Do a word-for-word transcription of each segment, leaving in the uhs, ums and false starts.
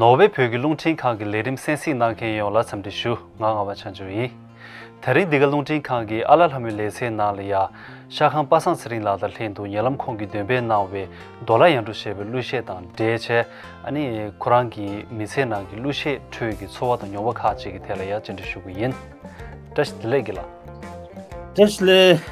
ནོར་ཝེ་བོད་ཀྱི་རླུང་འཕྲིན་ཁང་གི་ལས་རིམ་གསན་གཟིགས་གནང་མཁན་ཡོངས་ལ་འཚམས་འདྲི་ཞུ། ང་ངག་དབང་བྱང་ཆུབ་ཡིན། དེ་རིང་འདི་ག་རླུང་འཕྲིན་ཁང་གི་ཨ་ལ་ལྷ་མོའི་ལེ་ཚན་ནང་ལ་ཡ། ཤ་ཁང་པ་སངས་ཚེ་རིང་ལགས་དང་ལྷན་དུ་ཉེ་ལམ་ཁོང་གིས་འདོན་སྤེལ་གནང་བའི་རྡོ་ལ་ཡང་འགྲོ་ཞེས་པའི་གླུ་གཞས་དང་འབྲེལ་བྱས། ཨ་ནི་ཁོ་རང་གི་མི་ཚེ་ནང་གི་གླུ་གཞས་ཁྲོད་ཀྱི་ཚོར་བ་དང་མྱོང་བ་ཁག་ཅིག་གི་ཐད་ལ་ཡ་བཅར་འདྲི་ཞུ་གི་ཡིན། བཀྲ་ཤིས་བདེ་ལེགས་དགེ་ལགས། བཀྲ་ཤིས་བདེ་ལེགས།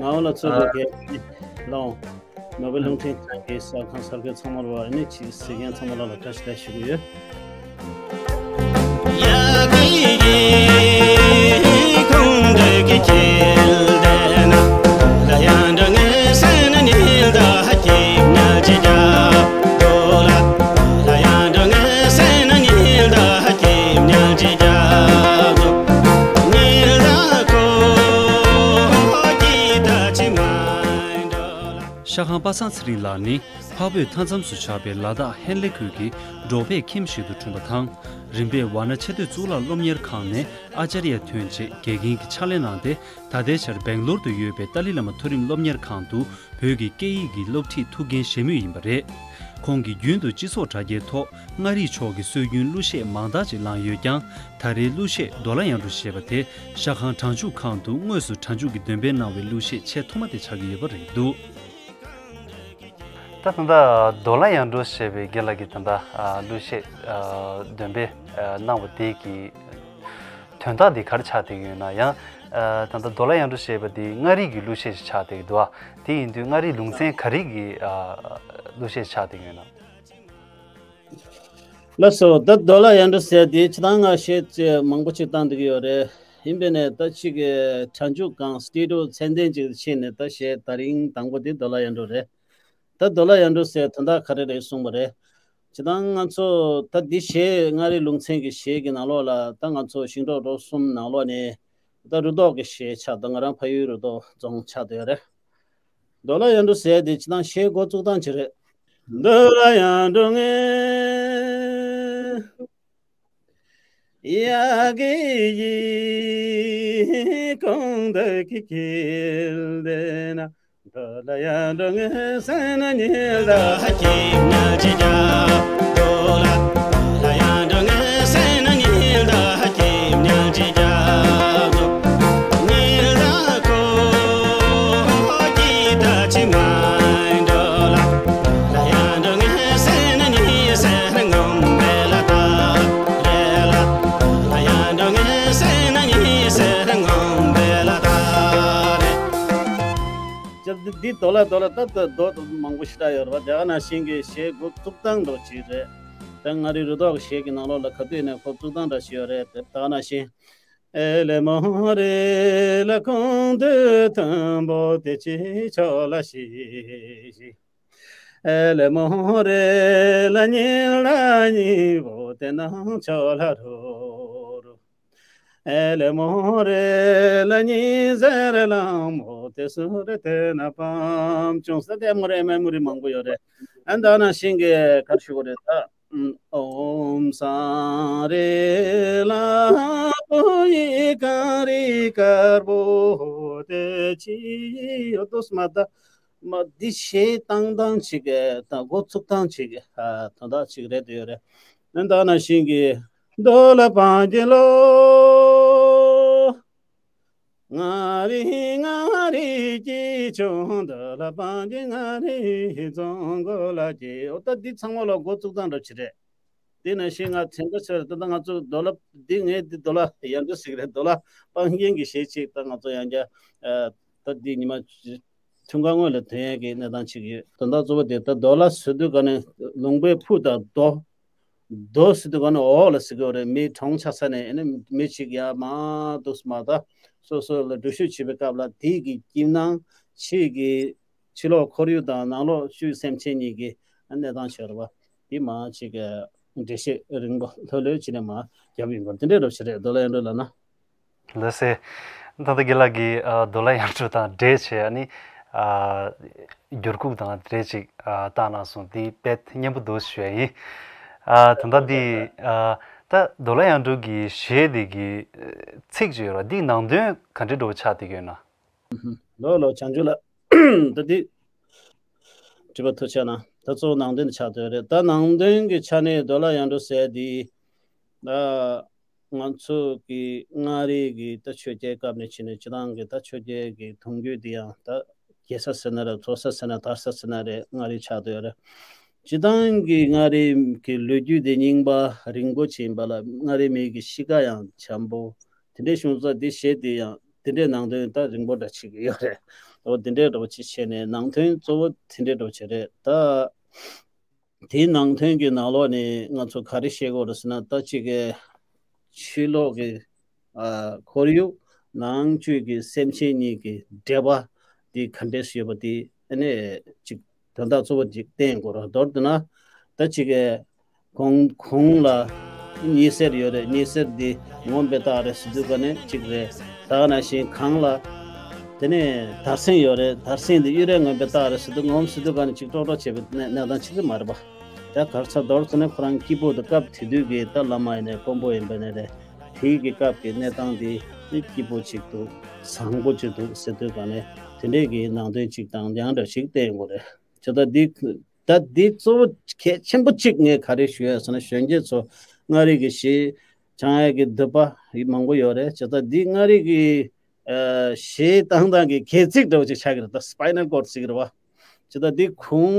ང་འོ་ལ་ཚོད་དགོས་གལ་ལོང་། ནོར་ཝེ་རླུང་འཕྲིན་ཁང་གི་གསར་ཁང་གསར་འགོད་ཚང་མར་བ་ནི་ཆེས་གཟིགས་མཁན་ཚང་མ་ལ་ལ་བཀྲ་ཤིས་བདེ་ཞུ་གི་ཡོད། ཤ་ཁང་པ་སངས་ཚེ་རིང་ལགས་ནི། འཕགས་བོད་མཐའ་མཚམས་སུ་ཆགས་པའི་ལ་དྭགས་ཧན་ལེ་ཁུལ་གྱི་འབྲོག་པའི་ཁྱིམ་ཞིག་ཏུ་འཁྲུངས་པ་དང་། རིམ་པས་ཝཱ་ཎ་ཆེས་མཐོའི་གཙུག་ལག་སློབ་གཉེར་ཁང་ནས་ཨཱ་ཙརྱ་ཐོན་རྗེས་དགེ་རྒན་གྱི་ཕྱག་ལས་གནང་སྟེ། ད་ལྟའི་ཆར་སྦེང་ལོར་དུ་ཡོད་པའི་ཏཱ་ལའི་བླ་མ་མཐོ་རིམ་སློབ་གཉེར་ཁང་དུ་བོད་ཀྱི་སྐད་ཡིག་གི་སློབ་ཁྲིད་ཐུགས་འགན་བཞེས་མུས་ཡིན་པ་རེད། ཁོང་གིས་རྒྱུན་དུ་སྤྱི་ཚོགས་དྲ་རྒྱའི་ཐོག་མངའ་རིས་ཕྱོགས་ཀྱི་སྲོལ་རྒྱུན་གླུ་གཞས་མང་དག་ཅིག་བླངས་ཡོད་ཀྱང་། ད་རེས་གླུ་གཞས་རྡོ་ལ་ཡང་འགྲོ་ཞེས་པ་དེ་ཤ་ཁང་གྲྭ་མཇུག་ཁང་དུ་དངོས་སུ་གྲྭ་མཇུག་གིས་འདོན་སྤེལ་གནང་བའི་གླུ་གཞས་ཆེས་ཐོག་མ་དེ་ཆགས་ཀྱི་ཡོད་པ་རེད་འདུག་ད་ད་ལྟ་རྡོ་ལ་ཡང་འགྲོ་ཞེས་པའི་རྒན་ལགས་ཀྱིས་ད་ལྟ་གླུ་གཞས་འདོན་སྤེལ་གནང་བ་དེ་གི་དོན་དག་འདི་ག་རེ་ཆགས་བསྡད་ཀྱི་ཡོད་ན། ཡང་ད་ལྟ་རྡོ་ལ་ཡང་འགྲོ་ཞེས་པ་འདི་མངའ་རིས་ཀྱི་གླུ་གཞས་ཤིག་ཆགས་བསྡད་ཀྱི་འདུག་ཨ། དེ་ཡིན་དུས་མངའ་རིས་ལུང་ཚན་ག་རེ་གི་གླུ་གཞས་ཤིག་ཆགས་བསྡད་ཀྱི་ཡོད་ན། ལགས་སོ། ད་རྡོ་ལ་ཡང་འགྲོ་ཟེར་དེ་ཕྱི་ཐང་ང་གཞས་ཅིག་མང་པོ་ཅིག་བཏང་བསྡད་ཀྱི་ཡོད་རེད། ཡིན་པས་ནས་ད་ཅིག་གི་གྲྭ་མཇུག་གང་སི་ཊུ་ཌི་ཡོ་ཚད་ལྡན་ཅིག་ཕྱིན་ནས་ད་གཞས་ད་རིང་དང་པོ་དེ་རྡོ་ལ་ཡང་འགྲོ་རེད། ད་རྡོ་ལ་ཡང་འགྲོ་ཟེར་དོན་དག་ག་རེ་རེད་གསུངས་པ་རེད། ཇི་ལྟར་ང་ཚོ་ད་འདི་གཞས་མངའ་རིས་ལུང་ཚན་གྱི་གཞས་ཀྱི་ནང་ལོགས་ལ་ད་ང་ཚོ་ཞིང་འབྲོག་རོ་གསུམ་ནང་ལོགས་ནས་ད་རུ་ཐོག་གི་གཞས་ཆགས་འདུག་ང་རང་ཕ་ཡུལ་རུ་ཐོག་རྫོང་ཆགས་བསྡད་ཡོད་རེད། རྡོ་ལ་ཡང་འགྲོ་ཟེར་དེ་ཇི་ལྟར་གཞས་འགོ་བཙུགས་སྟངས་ཅི་རེད། རྡོ་ལ་ཡང་འགྲོ་ངེས། ཡ་གི་ཡི་གོང་དུ་ཀི་ཀིལ་དེ་ན། རྡོ་ལ་ཡང་འགྲོ་ངེས་སེ་ན་ཉི་ཟླ་ཀི་ཉལ་ཅི་ཀྱ། རྡོ་ལ་ཡང་འགྲོ་ངེས་སེ་ན་ཉི་ཟླ་ཀི་ཉལ་ཅི་ཀྱ། ཉི་ཟླ་ཀོ་ཀི་ད་ཅི་མ་འགྲོ་ལ། ཅི་འདི་འདི་རྡོ་ལ་རྡོ་ལ་ད་ད་རྡོ་མང་པོ་ཞེ་དྲག་ཡོད་རེད་པ། དེ་ག་ནང་བཞིན་གྱི་གཞས་འགོ་བཙུགས་སྟངས་འདྲ་ཅིག་རེད། ད་མངའ་རིས་རུ་ཐོག་གི་གཞས་ཀྱི་ནང་ལོགས་ལ་ག་དུས་ནས་འགོ་བཙུགས་སྟངས་འདྲ་ཞིག་ཡོད་རེད། དེ་ད་ག་ནང་བཞིན། ཨེ་ལེ་མོ་རེ་ལ་ཁོང་དུ་མཐོན་པོ་དེ་ཅི་ཆོག་ལ་ཤི་ཤི། ཨེ་ལེ་མོ་རེ་ལ་ཉིན་ལ་ཉིན་པོ་དེ་ནང་ཆོག་ལ་རོ་རོ། ཨེ་ལེ་མོ་རེ་ལ་ཉིན་ཟེར་ལང་མོ་དེ་སུ་རེ་དེ་ན་པམ་ཅུང་ས་དེ་མོ་རེ་མེ་མོ་རེ་མང་པོ་ཡོད་རེད། ཨ་ད་ནང་བཞིན་གྱི་གར་ཞུ་གོ་རེད་ད། ཨོམ་སང་རེ་ལ་པོ་ཡི་ག་རི་དཀར་པོ་དེ་ཅི་ཡོད་དོ་སྨ་ད། མ་འདི་གཞས་བཏང་སྟངས་ཅིག་གི་དང་འགོ་ཚུགས་སྟངས་ཅིག་གི་དོན་དག་ཅིག་རེད་འདོད་ཡོད་རེད། ཨ་ད་ནང་བཞིན་གྱི་རྡོ་ལ་པང་གི་ལོ། ང་རི་ང་རི་ཀྱི་ཆུང་དུ་ལ་པང་གི་ང་རི་རྫོང་གོ་ལ་ཀྱི་འོ་ད་འདི་ཚང་མ་ལ་འགོ་བཙུགས་སྟངས་འདྲ་ཅིག་རེད། དེ་ནང་བཞིན་ང་དྲན་ག་ཆེ་རེད། ད་ལྟ་ང་ཚོ་རྡོ་ལ་འདི་ངའི་འདི་རྡོ་ལ་ཡང་འདྲ་ཟིག་རེད། རྡོ་ལ་སྤང་རྒྱན་གྱི་གཞས་ཅིག་ད་ང་ཚོ་ཡང་བསྐྱར་ད་འདི་ཉི་མ་ཐུན་ཁ་སྔོན་ལ་ཐོན་ཡས་ཀྱི་གནས་སྟངས་ཅིག་ཡོད། དོན་དག་གཙོ་བོ་དེ་ད་རྡོ་ལ་ཟེར་དུས་ག་ནས་ལུང་པའི་ཕུ་དང་རྡོ། རྡོ་ཟེར་དུས་ག་ནས་འོག་ལ་ཟེར་གི་ཡོད་རེད། མི་གྲོངས་ཆགས་ས་ནས་ཨ་ནི་མི་གཅིག་ཡར་མར་འདུག་སེ་མར་ད་སོ་སོ་ལ་འགྲུལ་བཞུད་བྱེད་པའི་སྐབས་ལ་དེའི་གི་སྐྱིད་སྣང་ཕྱི་གི་ཕྱི་ལོགས་ཁོར་ཡུག་དང་ནང་ལོགས་བཅུད་སེམས་ཅན་གཉིས་ཀྱི་གནས་སྟངས་ཆགས་རེད་པ། དེ་མར་ཅིག་འགྲེལ་བཤད་རིང་པོ་ལྷོད་ལྷོད་བྱས་ནས་མར་རྒྱབ་ཡིན་པ་དེ་འདྲའི་རོབ་ཞིག་རེད། རྡོ་ལ་ཡང་འགྲོ་ལ་ན། ལགས་སེ། ད་ལྟ་དགེ་ལགས་ཀྱིས་ཨ་རྡོ་ལ་ཡང་འགྲོ་དང་འབྲེལ་བྱས་ཨ་ནི་ཨ་འགྱུར་ཁུག་དང་འབྲེལ་ཅིག་ཨ་བཏང་གནང་སོང་། འདི་དཔེ་སྙན་པོ་འདུག་ཞུ་ཡ་ཡིན། ཨ་ད་ལྟ་འདི་ཨ་ད་རྡོ་ལ་ཡང་འགྲོ་གི་གཞས་འདི་གི་ཚིག་ཅིག་ཡོད་ར། འདི་ནང་དོན་ག་འདྲའི་འགྲོ་ཆགས་བསྡད་ཀྱི་ཡོད་ན། ལོ་ལོ་བྱང་ཆུབ་ལགས། ད་འདི་དྲི་བ་ཐུགས་ཆགས་ན། ད་གཙོ་བོ་ནང་དོན་དེ་ཆགས་བསྡད་ཡོད་རེད། ད་ནང་དོན་གྱི་ཆ་ནས་ཌོ་ལར་ཡར་འགྲོ་ཟེར་དེ། ད་ང་ཚོ་གི་མངའ་རིས་ཀྱི་ད་ཆོས་རྒྱལ་སྐབས་ནས་བྱས་ནས་སྤྱི་བཏང་གི་ད་ཆོས་རྒྱལ་གྱི་གདུང་རྒྱུད་དེ་ཡང་ད་རྒྱས་ས་ཟེར་ན་རེད། མཐོ་ས་ཟེར་ན་དར་ས་ཟེར་ན་རེད། མངའ་རིས་ཆགས་བསྡད་ཡོད་རེད། སྤྱི་བཏང་གི་མངའ་རིས་ཀྱི་ལོ་རྒྱུས་དེ་རྙིང་པ་རིང་པོ་ཕྱིན་པ་ལ་མངའ་རིས་མི་གི་གཤིས་ཀ་ཡང་འཇམ་པོ། དེ་འདྲའི་བྱུང་ཙང་འདི་གཞས་དེ་ཡང་དེ་འདྲའི་ནང་དོན་ད་རིང་པོ་འདྲ་ཆགས་ཀྱི་ཡོད་རེད། འོ་དེ་འདྲའི་འདྲ་བོ་ཅིག་བྱས་ནས་ནང་དོན་གཙོ་བོ་དེ་འདྲའི་འདྲ་བོ་ཅིག་རེད་ད། དེའི་ནང་དོན་གྱི་ནང་ལོགས་ནས་ང་ཚོ་ག་རེ་བཤད་དགོས་རེད་ཟེར་ན། ད་ཅིག་གི་ཕྱི་ལོགས་ཀྱི་ཨ་ཁོར་ཡུག་ནང་བཅུད་ཀྱི་སེམས་ཅན་གཉིས་ཀྱི་འབྲེལ་བ་དེ་ག་འདྲས་ཡོད་པ་དེ་ཨ་ནི་ཅིག་དོན་དག་གཙོ་བོ་ཅིག་བསྟན་དགོས་རེད། མདོར་བསྡུ་ན་ད་ཅིག་གི་གོང་གོང་ལ་ཉི་ཟེར་ཡོད་རེད། ཉི་ཟེར་འདི་ངོམ་པའི་རྟགས་རེད་ཟེར་དུས་ག་ནས་གཅིག་རེད། ད་ག་ནང་བཞིན་གངས་ལ་དེ་ནས་དར་སེང་ཡོད་རེད། དར་སེང་འདི་གཡུ་རལ་ངོམ་པའི་རྟགས་རེད་ཟེར་དུས་ངོམ་ཟེར་དུས་ག་ནས་གཅིག་ཀྲོག་ཀྲོག་བྱེད་པའི་གནས་གནས་སྟངས་གཅིག་གི་མ་རེད་པ། ད་གར་ས་མདོར་བསྡུ་ན་ཁོ་རང་སྐྱིད་པོ་འདུག་སྐབས་དེ་དུས་ཀྱི་ད་བླ་མ་ཡིན་ནའི་དཔོན་པོ་ཡིན་པ་ནས་རེད། དེའི་གི་སྐབས་ཀྱི་གནས་སྟངས་འདི་ནི་སྐྱིད་པོ་ཅིག་འདུག་བཟང་པོ་ཅིག་འདུག་ཟེར་དུས་ག་ནས་དེ་འདྲས་ཀྱི་ནང་དོན་ཅིག་དང་ཡང་འདྲ་ཞིག་བསྟན་དགོས་རེད། ཇི་ལྟར་འདི་ད་འདི་གཙོ་བོ་གལ་ཆེན་པོ་གཅིག་ངས་ག་རེ་ཞུ་ཡ་ཟེར་ན། གཞོན་སྐྱེས་ཚོ་མངའ་རིས་ཀྱི་གཞས་སྦྱང་ཡ་གི་འདོད་པ་མང་པོ་ཡོད་རེད། ཇི་ལྟར་འདི་མངའ་རིས་ཀྱི་ཨ་གཞས་བཏང་སྟངས་ཀྱི་སྒལ་ཚིགས་འདྲ་བོ་ཅིག་ཆགས་ཀྱི་རེད། ད་སྤའི་ནལ་ཀོར་ཟེར་གྱི་རེད་བ། ཇི་ལྟར་འདི་ཁུང་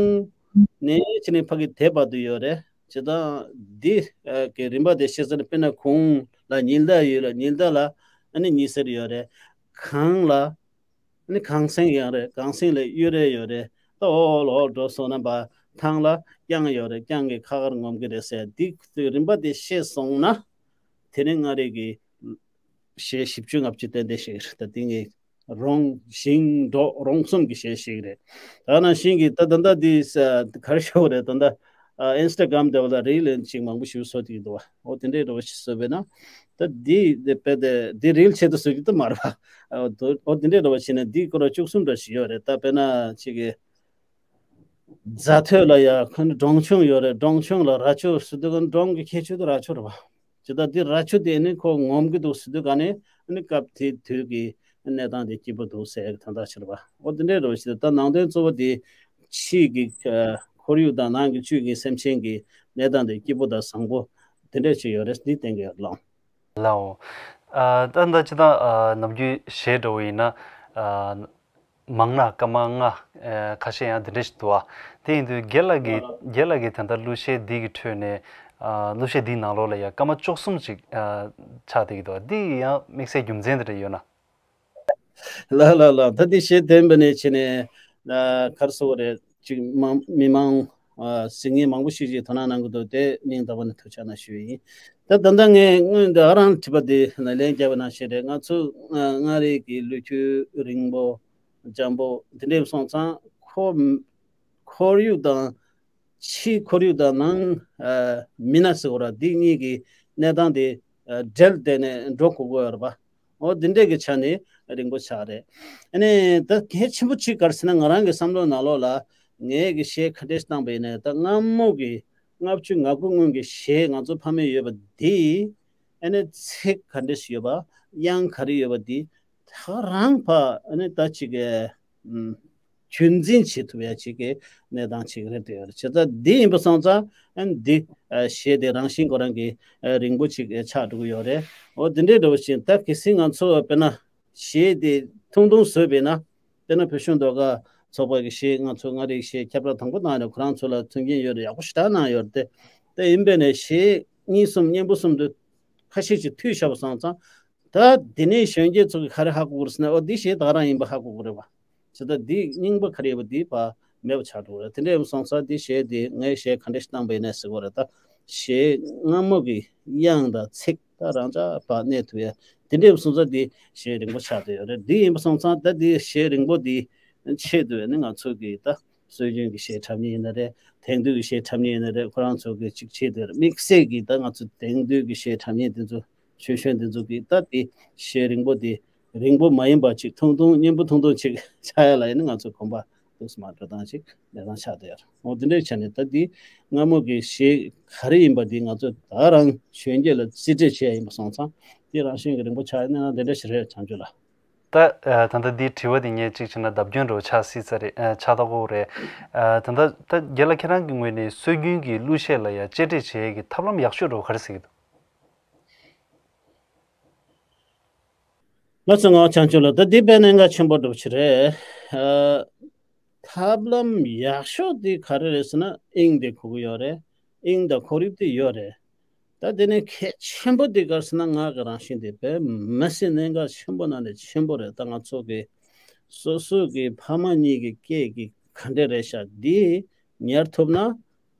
ནས་ཕྱི་ནས་ཕ་གི་དེ་བར་དུ་ཡོད་རེད། ཇི་ལྟར་འདི་ཨ་གི་རིམ་པ་དེ་ཤེས་ཟེར་ན། དཔེར་ན་ཁུང་ལ་ཉི་ཟླ་ཡོད་ལ། ཉི་ཟླ་ལ་ཨ་ནི་ཉི་ཟེར་ཡོད་རེད། གངས་ལ་ནི་གངས་སེང་ཡང་རེད། གངས་སེང་ལ་གཡུ་རལ་ཡོད་རེད། ད་འོག་ལ་འོག་འགྲོ་སོང་ན་བ་ཐང་ལ་རྐྱང་ཡོད་རེད། རྐྱང་གི་ཁ་ཁར་ངོམ་གི་རེད་ཟེར། འདི་རིམ་པ་དེ་ཤེས་སོང་ན་དེ་ནི་མངའ་རིས་ཀྱི་གཞས་བཞི་བཅུ་ལྔ་བཅུ་ཏན་ཏན་ཞིག་རེད། ད་འདི་ངས་རོང་ཞིང་འབྲོག་རོང་གསུམ་གྱི་གཞས་ཤིག་རེད། ད་ནང་བཞིན་གྱི་ད་ད་ལྟ་འདི་ག་རེ་ཞུ་དགོས་རེད། ད་ད་ཨ་ཨིན་སི་ཊ་གྷ་རམ་དེ་བ་ལ་རིལ་ཅིག་མང་པོ་ཞིག་བཟོ་བསྡད་ཀྱི་འདུག་བ། འོ་དེ་འདྲའི་འདྲ་བ་ཞིག་བཟོས་པས་ན། ད་འདི་དེ་དཔེ་དེ་འདི་རིལ་ཆེད་དུ་བཟོ་རྒྱུ་དེ་མ་རེད་པ། འོ་དེ་འདྲའི་འདྲ་བ་བྱས་ན་འདི་སྐོར་ལ་བཅུ་གསུམ་འདྲ་ཞིག་ཡོད་རེད། ད་དཔེར་ན་ཅིག་གི་རྫ་ཐོད་ལ་ཡ་ཁོ་ནི་འབྲོང་ཆུང་ཡོད་རེད། འབྲོང་ཆུང་ལ་རྭ་ཅོ་ཟེར་དུས་ཁོ་ནི་འབྲོང་གི་ཁྱད་ཆོས་དེ་རྭ་ཅོ་རེད་པ། ཇི་ལྟར་འདི་རྭ་ཅོ་དེ་ནི་ཁོ་ངོམ་གི་འདུག་ཟེར་དུས་ག་ནས་ཨ་ནི་སྐབས་དེ་དུས་ཀྱི་གནས་སྟངས་དེ་སྐྱིད་པོ་འདུག་ཟེར་གི་དོན་དག་ཕྱིར་བ། འོ་དེ་འདྲའི་རོ་ཞིག་ད་ནང་དོན་གཙོ་བོ་དེ་ཕྱིའི་གི་ཨ་ཁོར་ཡུག་དང་ནང་གི་བཅུད་ཀྱི་སེམས་ཅན་གྱི་གནས་སྟངས་དེ་སྐྱིད་པོ་དང་བཟང་པོ་དེ་འདྲ་ཞིག་ཡོད་རེད། འདི་བསྟན་གི་ཡོད་ལགས། ལའོ། ཨ་ད་ད་ཅི་ད་ཨ་ནམ་རྒྱུན་གཞས་འདྲ་བོ་ཡིན་ན་ཨ་མང་ན་སྐར་མ་ལྔ། ཨ་ཁ་ཤས་ཡང་དེ་འདྲ་ཞིག་འདུག་ཨ། དེ་ཡིན་དུས་རྒན་ལགས་ཀྱི་རྒན་ལགས་ཀྱི་ད་ལྟ་གླུ་གཞས་འདི་གི་ཁྲོད་ནས་ཨ་གླུ་གཞས་འདིའི་ནང་ལོགས་ལ་ཡང་སྐར་མ་བཅུ་གསུམ་ཅིག་ཨ་ཆགས་བསྡད་ཀྱི་འདུག་ཨ། འདི་ཡང་དམིགས་བསལ་རྒྱུ་མཚན་དེ་འདྲ་ཡོད་ན། ལགས་ལགས་ལགས། ད་འདི་གཞས་བཏོན་པ་ནས་བྱས་ནས་ཨ་ག་རེ་ཟེར་དགོས་རེད། ཅིག་མང་མི་མང་ཨ་གཟིགས་མཁན་མང་པོ་ཞིག་ཅིག་དོ་སྣང་གནང་གི་འདུག་དེ་སྙིང་ཐག་པ་ནས་ཐུགས་རྗེ་གནང་ཞུ་ཡིན། ད་ད་ལྟ་ངས་སྔོན་དུ་ཨ་རང་དྲི་བ་འདི་ལན་བརྒྱབ་པ་ནང་བཞིན་རེད། ང་ཚོ་ཨ་མངའ་རིས་ཀྱི་ལོ་རྒྱུས་རིང་པོ་འཇམ་པོ་འདི་འདྲ་སོང་ཙང་ཁོ་ཁོར་ཡུག་དང་ཕྱིའི་ཁོར་ཡུག་དང་ནང་ཨ་མི་སྣ་ཟེར་དགོས་ར། འདི་གཉིས་ཀྱི་གནས་སྟངས་དེ་ཨ་འབྲེལ་བསྡད་ནས་འགྲོ་དགོས་ཀྱི་ཡོད་རེད་པ། འོ་འདི་འདྲས་ཀྱི་ཆ་ནས་རིང་པོ་ཆགས་རེད། ཨ་ནི་ད་གལ་ཆེན་པོ་གཅིག་ག་རེ་ཟེར་ན། ང་རང་གི་བསམ་བློ་ནང་ལོགས་ལ་ངས་ཀྱི་གཞས་ག་འདྲས་བཏང་པ་ཡིན་ན། ད་སྔ་མོ་གི་ལྔ་བཅུ་ང་དགུ་སྔོན་གྱི་གཞས་ང་ཚོ་ཕ་མས་ཡོད་པ་འདི་ཨ་ནི་ཚིག་ག་འདྲས་ཡོད་པ། དབྱངས་ག་རེ་ཡོད་པ་འདི་ད་རང་ཕ་ཨ་ནི་ད་ཅིག་གི་ཨམ་རྒྱུན་འཛིན་བྱེད་ཐུབ་ཡ་ཅིག་གི་གནས་སྟངས་ཅིག་རེད་འདོད་ཡོད་རེད། བྱས་ཙང་འདི་ཡིན་པ་སོང་ཙང་ཨ་ནི་འདི་ཨ་གཞས་དེ་རང་བཞིན་ཁོ་རང་གི་ཨ་རིང་པོ་ཅིག་ཨ་ཆགས་འགྲོ་གི་ཡོད་རེད། འོ་དེ་འདྲའི་འདྲ་བོ་ཞིག་ད་གལ་སྲིད་ང་ཚོ་དཔེར་ན་གཞས་དེ་ཐུང་ཐུང་བཟོས་པས་ན། དཔེར་ན་བོད་གཞུང་ཟློས་གར་ཚོགས་པ་གི་གཞས་ང་ཚོ་མངའ་རིས་གཞས་ཁྱབ་བསྒྲགས་དང་པོ་བཏང་ནས་ཁོ་རང་ཚོ་ལ་མཐུན་རྐྱེན་ཡོད་རེད། ཡག་པོ་ཞེ་དྲག་གནང་ཡོད་རེད་དེ། དེ་ཡིན་པས་ནས་གཞས་གཉིས་གསུམ་སྙན་པོ་གསུམ་དུ་ཁ་ཤས་ཅིག་མཐུད་བཞག་པ་སོང་ཙང་། ད་དེ་ནས་གཞོན་སྐྱེས་ཚོ་གི་ག་རེ་ཧ་གོ་གི་རེད་ཟེར་ན། ཨོ་འདི་གཞས་ད་ག་རང་ཡིན་པ་ཧ་གོ་གི་རེད་བ། ཇི་ལྟར་འདི་རྙིང་པ་ག་རེ་ཡོད་པ་འདི་ཕར་མེད་པ་ཆགས་འགྲོ་གི་རེད། དེ་འདྲ་ཡིན་པ་སོང་ཙང་འདི་གཞས་འདི་ངས་གཞས་ག་འདྲ་ཞིག་བཏང་པ་ཡིན་ན་ཟེར་གི་རེད། ད་གཞས་སྔ་མོ་གི་དབྱངས་དང་ཚིག་ད་རང་ཅག་ཕར་གནས་ཐུབ་ཡ། དེ་འདྲ་ཡིན་པ་སོང་ཙང་འདི་གཞས་རིང་པོ་ཆགས་བསྡད་ཡོད་རེད། འདི་ཡིན་པ་སོང་ཙང་ད་འདི་གཞས་རིང་པོ་འདི་ཆེད་དུ་ནི་ང་ཚོ་གི་ད་སྲོལ་རྒྱུན་གྱི་གཞས་འཁྲབ་མཁན་ཡིན་ན་རེད། དེང་དུས་ཀྱི་གཞས་འཁྲབ་མཁན་ཡིན་ན་རེད། ཁོ་རང་ཚོ་གི་ཅིག་ཆེད་དུ་དམིགས་བསལ་གྱི་ད་ང་ཚོ་དེང་དུས་ཀྱི་གཞས་འཁྲབ་མཁན་དེ་ཚོ་ཆོས་གཞོན་དེ་ཚོ་གི་ད་དེ་གཞས་རིང་པོ་དེ་རིང་པོ་མ་ཡིན་པ་ཅིག་ཐུང་ཐུང་སྙན་པོ་ཐུང་ཐུང་ཅིག་ཆགས་ཡ་ལ་ཡིན་ན་ང་ཚོ་གོམ་པ་འདུག་སེ་མར་འགྲོ་སྟངས་ཅིག་ལས་སྟངས་ཆགས་བསྡད་ཡོད་རེད། འོ་དེ་འདྲའི་ཆ་ནས་ད་དེ་སྔ་མོ་གི་གཞས་ག་རེ་ཡིན་པ་དེ་ང་ཚོ་ད་རང་གཞོན་སྐྱེས་ལ་རྩིས་སྤྲད་བྱས་ཡིན་པ་སོང་ཙང་དེ་རང་བཞིན་གྱི་རིང་པོ་ཆགས་ཡ་ན་དེ་འདྲ་ཞིག་རེད། བྱང་ཆུབ་ལགས། ད་ད་ལྟ་འདིའི་དྲི་བ་འདི་ངས་གཅིག་བྱས་ན་བརྡབ་སྐྱོན་འདྲ་བོ་ཆགས་སྲིད་ས་རེད། ཆགས་ད་གོ་རེད། ད་ལྟ་ད་རྒན་ལགས་ཁྱེད་རང་གི་ངོས་ནས་སྲོལ་རྒྱུན་གྱི་གླུ་གཞས་ལ་ཡང་གཅེས་སྤྲས་བྱེད་ཡས་ཀྱི་ཐབས་ལམ་ཡག་ཤོས་འདྲ་བོ་ག་རེ་ཟེར་གྱི་འདུག་ལགས་སོ། ང་བྱང་ཆུབ་ལགས། ད་འདི་དཔེ་གནད་འགག་ཆེན་པོ་འདྲ་བོ་ཅིག་རེད། ཨ། ཐབས་ལམ་ཡག་ཤོས་དེ་ག་རེ་རེད་ཟེར་ན་དབྱིངས་དེ་དགོས་ཀྱི་ཡོད་རེད། དབྱིངས་དང་ཁོར་ཡུག་དེ་ཡོད་རེད། ད་དེ་ནས་གལ་ཆེན་པོ་དེ་ག་རེ་ཟེར་ན་ངག་གི་རང་བཞིན་དེ་དཔེ་མི་སྲིད་གནད་འགག་ཆེན་པོ་ནང་ནས་ཆེན་པོ་རེད། ད་ང་ཚོ་གི་སོ་སོ་གི་ཕ་མ་གཉིས་ཀྱི་སྐད་ཀྱི་ག་འདྲ་རེད་ཤག་འདི་ཉར་ཐུབ་ན་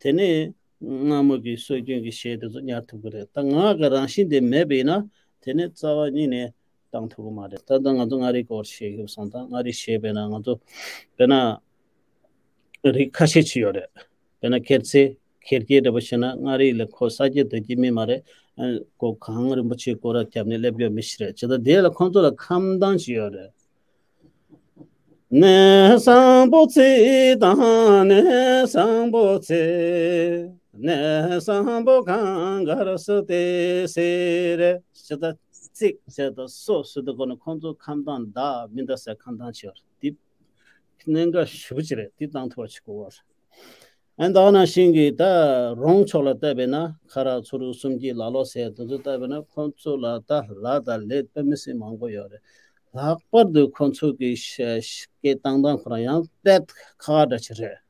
དེ་ནས་སྔ་མོ་གི་སྲོལ་རྒྱུན་གྱི་གཞས་དེ་ཚོ་ཉར་ཐུབ་ཀྱི་རེད། ད་ངག་གི་རང་བཞིན་དེ་མེད་པ་ཡིན་ན་དེ་ནས་རྩ་བ་ཉིད་ནས་བཏང་ཐུབ་ཀྱི་མ་རེད། ད་ལྟ་ང་ཚོ་མངའ་རིས་སྐོར་བཤད་ཀྱི་སོང་ཙང་མངའ་རིས་གཞས་དཔེར་ན་ང་ཚོ་དཔེར་ན་རིགས་ཁ་ཤས་ཅིག་ཡོད་རེད། དཔེར་ན་སྒེར་ཚེ་སྒེར་སྐྱེས་འདྲ་པོ་བཤད་ན་མངའ་རིས་ལ་ཁོ་ས་སྐྱེས་རྡོ་སྐྱེས་མི་མ་རེད། ཨ། ཁོ་གངས་རིན་པོ་ཆེ་སྐོར་ར་བརྒྱབ་ནས་སླེབས་ཡོད་མི་ཞིག་རེད། བྱས་ཙང་དེ་ལ་ཁོང་ཚོ་ལ་ཁམས་དྭངས་ཅིག་ཡོད་རེད། གནས་བཟང་པོ་ཚེ་དང་གནས་བཟང་པོ་ཚེ། གནས་བཟང་པོ་གངས་དཀར་སུ་སྟེ་ཟེར་རེད། ཅི་ལྟར་ཚིག་ཟེར་དང་སོ་ཟེར་དུ་གོ་ནས་ཁོང་ཚོ་ཁམས་དྭངས་ད་མི་འདའ་ཟེར་ཁམས་དྭངས་ཆེ་བར་འདི་གནད་འགག་ཞེ་པོ་ཅིག་རེད། འདི་བཏང་ཐུབ་པ་ཅིག་དགོས་པ་རེད། ཨན་ད་ག་ནང་བཞིན་གྱི་ད་རོང་ཕྱོགས་ལ་བལྟས་པས་ན་ཁ་རག་ཚུ་རུ་གསུམ་གྱི་ལ་ལོ་ཟེར་དེ་ཚོ་བལྟས་པས་ན་ཁོང་ཚོ་ལ་ད་ལ་དང་ལས་དཔེ་མི་སྲིད་མང་པོ་ཡོད་རེད། ལྷག་པར་དུ་ཁོང་ཚོ་གི་ཤ་སྐད་བཏང་སྟངས་ཁོ་རང་ཡང་དཔེ་ཁག་འདྲ་ཅིག་རེད།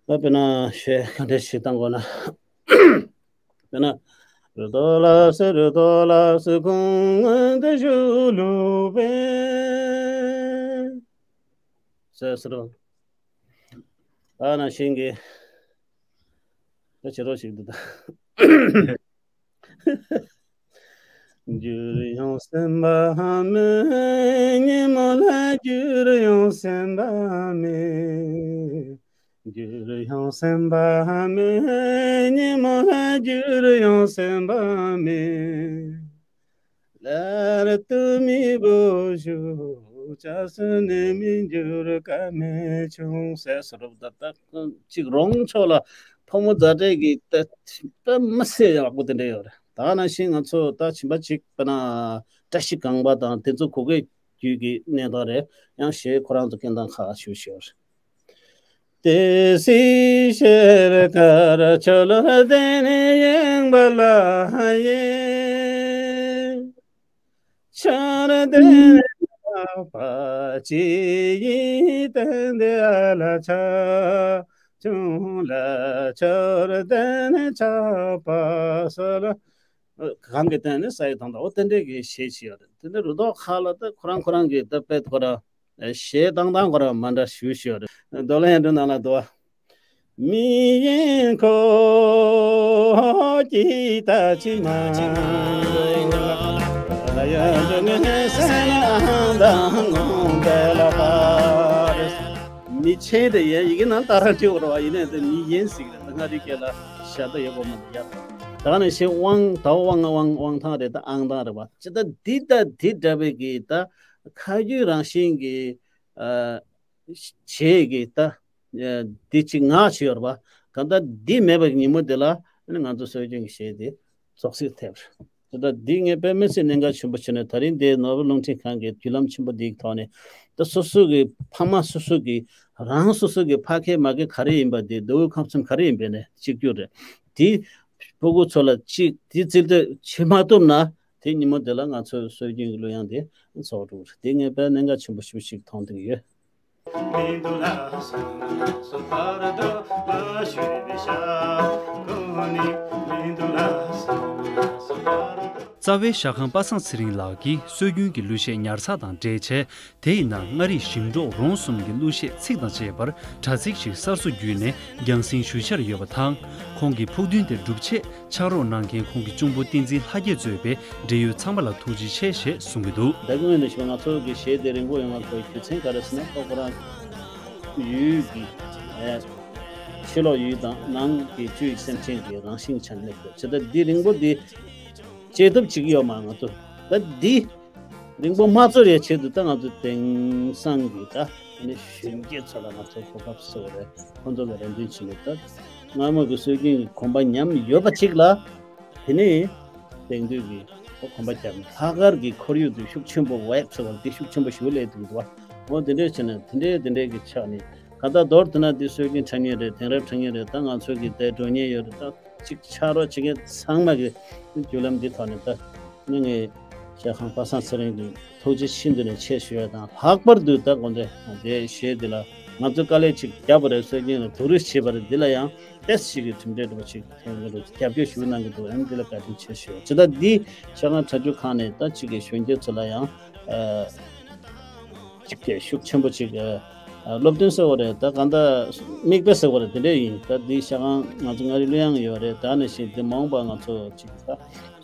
ད་དཔེར་ན་གཞས་ག་འདྲ་ཞིག་བཏང་དགོས་ན། དཔེར་ན། རུ་ཏོ་ལ་སི་རུ་ཏོ་ལ་སི་ཁོང་ངོ་འདི་ཞུ་ལུ་པེ། ཟེར་ཟེར་རོ། ད་ནང་བཞིན་གྱི། ད་བྱེད་རོགས་ཞིག་འདུག་ད། འགྱུར་ཡང་སེམས་པ་མེད། ཉིན་མོ་ལ་འགྱུར་ཡང་སེམས་པ་མེད། འགྱུར་ཡང་སེམས་པ་མེད། ཉིན་མོ་ལ་འགྱུར་ཡང་སེམས་པ་མེད། ལར་དུ་མི་བོ་ཞུ་ཅག་སུ་ནས་མི་འགྱུར་ཀ་མེད་བྱུང་ཟེར་སོ་རུབ་ད་ལྟ་གཅིག་རོང་ཕྱོགས་ལ་ཕོ་མོ་མཛའ་འབྲེལ་གྱི་ལྟ་ལྟ་མི་སེ་ཡག་པོ་དེ་འདྲ་ཡོད་རེད། ད་ནང་བཞིན་ང་ཚོ་ད་བྱིན་པ་གཅིག་པ་ན་བཀྲ་ཤིས་སྒང་པ་དང་དེ་ཚོ་གོ་གི་རྒྱུད་ཀྱི་གནས་སྟངས་རེད། ཡང་གཞས་ཁོ་རང་ཚོ་སྐད་གདངས་ཁག་ཞུ་ཞོར། དེ་སྲིད་ཤེལ་དཀར་ཆོ་ལོར་བརྟེན་ནས་ཡེངས་པ་ལ་ཡེངས། ཆར་ལྡན་ལག་པ་ཅི་ཡིས་བསྟན་ཏེ་ཨ་ལ་ཆ་ཆུང་ལ་ཆར་ལྡན་ཆགས་པ་ས་ལ། གང་གི་སྟེང་ནས་ས་ཡི་དང་དང་འོ་དེ་འདྲས་ཀྱི་གཞས་ཅིག་ཡོད་རེད། དེ་འདྲ་རུ་ཐོག་ཁག་ལ་ད་ཁོ་རང་ཁོ་རང་གི་ད་དཔེ་ཁོ་རང་གཞས་བཏང་སྟངས་ཁོ་རང་མ་འདྲ་ཞུ་ཞུ་ཡོད་རེད། རྡོ་ལ་ཡན་འདྲུ་ནང་ལ་འདུག་བ། མི་ཡིན་ཁོ་ཀྱི་ད་ཅི་མ་ཡོད་ལ་ཡོད་འདུག་ངའི་སེམས་ཨང་དང་ངོ་འདས་ལ་པ་རེད། མི་ཆེན་དེ་ཡན་ཡི་གེ་ནང་ལྟར་བྲིས་འོར་བ་ཡིན་ནའི་དེ་མི་ཡིན་ཟིག་རེད། ད་མངའ་རིས་སྐད་ལ་ཤ་ད་ཡོད་པ་མ་ཡ། ད་ནི་ཤེ་དབང་ད་དབང་དབང་དབང་ཐང་རེད། ད་ཨང་དང་རེད་བ། ཅི་ད་འདི་ད་འདི་འདྲ་བའི་གི་ད་ཁ་རྒྱུན་རང་བཞིན་གྱི་ཨ་བྱེད་ཀྱི་ད་འདི་ཅི་ངག་ཅི་ཡོད་རེད་བ། གང་ལྟར་འདི་མེད་པའི་ཉིན་མོ་འདི་ལ་ནི་ང་ཚོ་སྲོལ་རྒྱུན་གྱི་གཞས་དེ་རྫོགས་སྲིད་ཐེབས་རེད། ད་ལྟ་འདི་ངས་དཔེ་མི་སྲིད་གནད་འགག་ཆེན་པོ་བྱས་ནས་ད་རིང་འདིའི་ནོར་བུ་རླུང་འཕྲིན་ཁང་གི་བརྒྱུད་ལམ་ཆེན་པོ་འདིའི་ཐོག་ནས་ད་སོ་སོ་གི་ཕ་མ་སོ་སོ་གི་རང་སོ་སོ་གི་ཕ་སྐད་མ་སྐད་ག་རེ་ཡིན་པ་དེ་མདོ་དབུས་ཁམས་གསུམ་ག་རེ་ཡིན་པའི་ནས་གཅིག་གྱུར་རེད། དེ་ཕྲུ་གུ་ཚོ་ལ་གཅིག་དེ་རྩིས་སྤྲོད་བྱེད་མ་ཐུབ་ན་དེ་ཉིན་མོ་དེ་ལ་ང་ཚོའི་སྲོལ་རྒྱུན་གྱི་གླུ་དབྱངས་དེ་ཚོར་འགྲོ་གི་རེད། དེ་ངས་དཔེ་གནད་འགག་ཆེན་པོ་ཞེ་པོ་ཞིག་མཐོང་བསྡད་ཀྱི་ཡོད། རྩ་བའི་ཞྭ་ཁང་པ་སངས་ཚེ་རིང་ལགས་ཀྱིས་སྲོལ་རྒྱུན་གྱི་གླུ་གཞས་ཉར་ཚགས་དང་འབྲེལ་བྱས། དེ་ཡི་ནང་མངའ་རིས་ཞིང་འབྲོག་རོང་གསུམ་གྱི་གླུ་གཞས་ཚིག་དང་བཅས་པར་དྲ་ཚིགས་ཤིག་གསར་བཟོ་བརྒྱུད་ནས་རྒྱང་སྲིང་ཞུ་འཆར་ཡོད་པ་དང་། ཁོང་གི་ཕུགས་འདུན་དེ་འགྲུབ་ཆེད་ཕྱག་རོགས་གནང་མཁན་ཁོང་གི་གཅུང་པོ་བསྟན་འཛིན་ལྷ་རྒྱས་གཙོས་པའི་འབྲེལ་ཡོད་ཚང་མ་ལ་ཐུགས་རྗེ་ཆེ་ཞེས་གསུང་གི་འདུག་ད་གིན་ནས་ཞུ་ང་ཚོ་གི་གཞས་དེ་རིང་པོ་ཡོང་བ་ཁོའི་རྒྱུ་མཚན་ག་རེ་ཟེར་ན་ཁོ་ཁོ་རང་ཡུལ་གྱི་ཨེ་ཕྱི་ལོགས་ཡུལ་དང་ནང་གི་བཅུད་སེམས་ཅན་གྱི་རང་བཞིན་ཆ་ནས་ཁོ་བྱེད་ད་འདི་རིང་པོ་འདི་བྱེད་ཐུབ་ཅིག་ཡོད་མ་ང་ཚོ་ད་འདི། རིང་པོ་མ་ཚོར་ཡའི་ཆེད་དུ་ད་ང་ཚོ་དེང་སང་གི་ད་ནི་གཞོན་སྐྱེས་ཚོ་ལ་ང་ཚོ་གོ་སྐབས་གསོ་བ་རེད། ཁོང་ཚོ་ལ་རེ་འདུན་བྱེད་ནས་ད་སྔ་མོ་གི་སྲོལ་རྒྱུན་གྱི་གོམ་པ་ཉམས་ཡོད་པ་ཅིག་ལ་དེ་ནི་དེང་དུས་ཀྱི་ ཨོ་གོམ་པ་རྒྱབ་ནས་ལྷག་དཀར་གྱི་ཁོར་ཡུག་དེ་ཤུགས་ཆེན་པོ་ཝེབ་ཟེར་བ་འདི་ཤུགས་ཆེན་པོ་ཞིག་སླེབས་འདུག་འདུག་བ། ཨོ་དེ་འདྲས་བྱས་ནས་དེ་འདྲས་དེ་འདྲས་ཀྱི་ཆགས་ནས་ག་ད་མདོར་དེ་ན་འདི་སྲོལ་རྒྱུན་འཁྲབ་མཁན་རེད། དེང་རབས་འཁྲབ་མཁན་རེད། ད་ང་ཚོ་གི་དེ་འགྲོ་མཁན་ཡོད་རེད། ད་ཅིག་ཕྱག་རོགས་བྱེད་མཁན་ཚང་མ་གི་བརྒྱུད་ལམ་འདི་ཐོག་ནས་ད་ནི་ངས་ཞལ་ཁང་པ་སངས་ཚེ་རིང་གི་ཐུགས་རྗེ་ཤིན་ཏུ་ནས་ཆེ་ཞུ་ཡ་དང་། ལྷག་པར་དུ་ད་དགོང་དེ་དེ་གཞས་འདི་ལ་ང་ཚོས་དཀའ་ལས་ཅིག་བརྒྱབ་པ་རེད། སྲོལ་རྒྱུན་ལ་སྡུག་རུས་བྱས་པ་རེད། འདི་ལ་ཡང་ཏོག་ཙམ་ཞིག་གི་གྲུབ་འབྲས་འདྲ་པོ་ཅིག་ཐོན་གྱི་འདུག་རྒྱབ་སྐྱོར་ཞུ་གནང་གི་འདུག་ཨ་ནི་འདི་ལ་བཀའ་དྲིན་ཆེ་ཞུ། ཇི་ལྟར་འདི་ཞལ་ཁང་འཁྲབ་རྒྱུ་ཁང་ནས་ད་ཅིག་གི་གཞོན་སྐྱེས་ཚོ་ལ་ཡང་ཨ་ཅིག་གི་ཤུགས་ཆེན་པོ་ཅིག་ཨ་སློབ་སྟོན་ཟེར་བ་རེད། ད་གང་ལྟར་མིག་དཔེ་ཟེར་བ་རེད། དེ་འདྲས་ཡིན། ད་འདི་ཞལ་ཁང་ང་ཚོ་མངའ་རིས་གླུ་དབྱངས་ཡོད་རེད། ད་ནང་བཞིན་འདི་མ་འོངས་པ་ང་ཚོ་ཅིག་ད་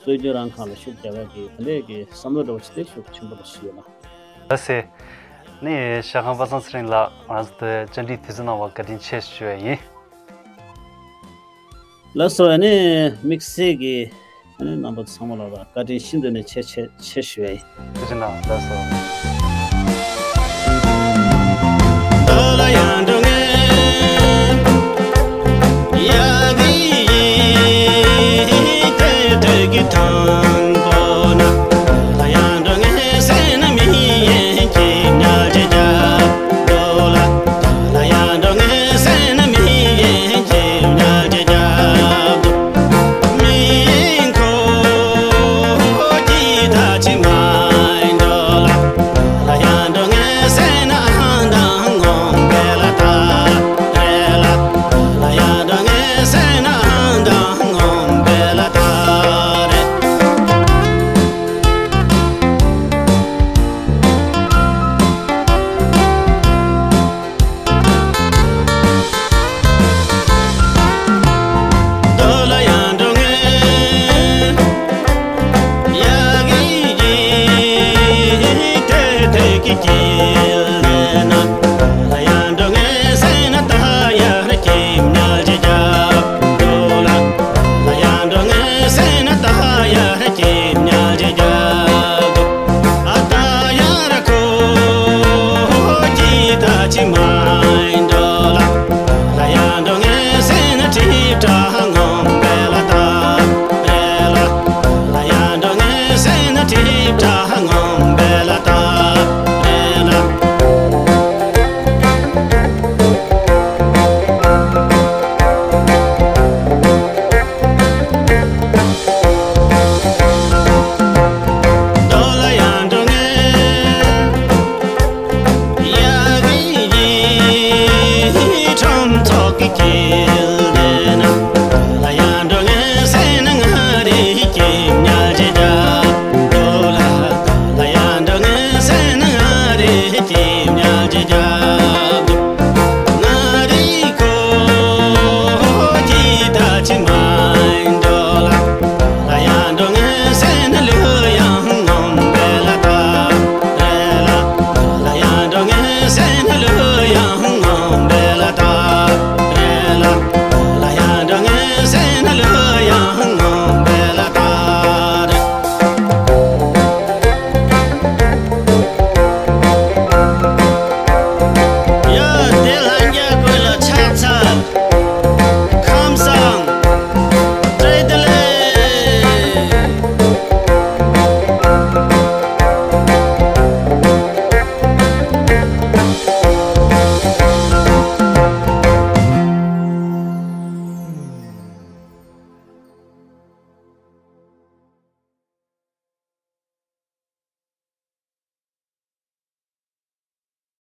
སྲོལ་རྒྱུན་རང་ཁང་ལ་ཤུགས་རྒྱག་ཡག་གི་དེ་འདྲས་ཀྱི་བསམ་བློ་འདྲ་པོ་ཅིག་དེ་ཤུགས་ཆེན་པོ་རེད་ཞུས་ཡོད་ན། ལགས་སེ། ནི་ཞལ་ཁང་པ་སངས་ཚེ་རིང་ལགས་ང་ཚོ་དེ་བཅར་འདྲི་དུས་ཚོད་གནང་བར་བཀའ་དྲིན་ཆེ་ཞུ་ཡ་ཡིན། ལགས་སོ། ཨ་ནི་དམིགས་བསལ་གྱི་ཨ་ནི་རྣམ་པ་ཚང་མ་ལ་བཀའ་དྲིན་ཤིན་ཏུ་ནས་ཆེ་ཆེ་ཆེ་ཞུ་ཡ་ཡིན། ཐུགས་རྗེ་གནང་། ལགས་སོ།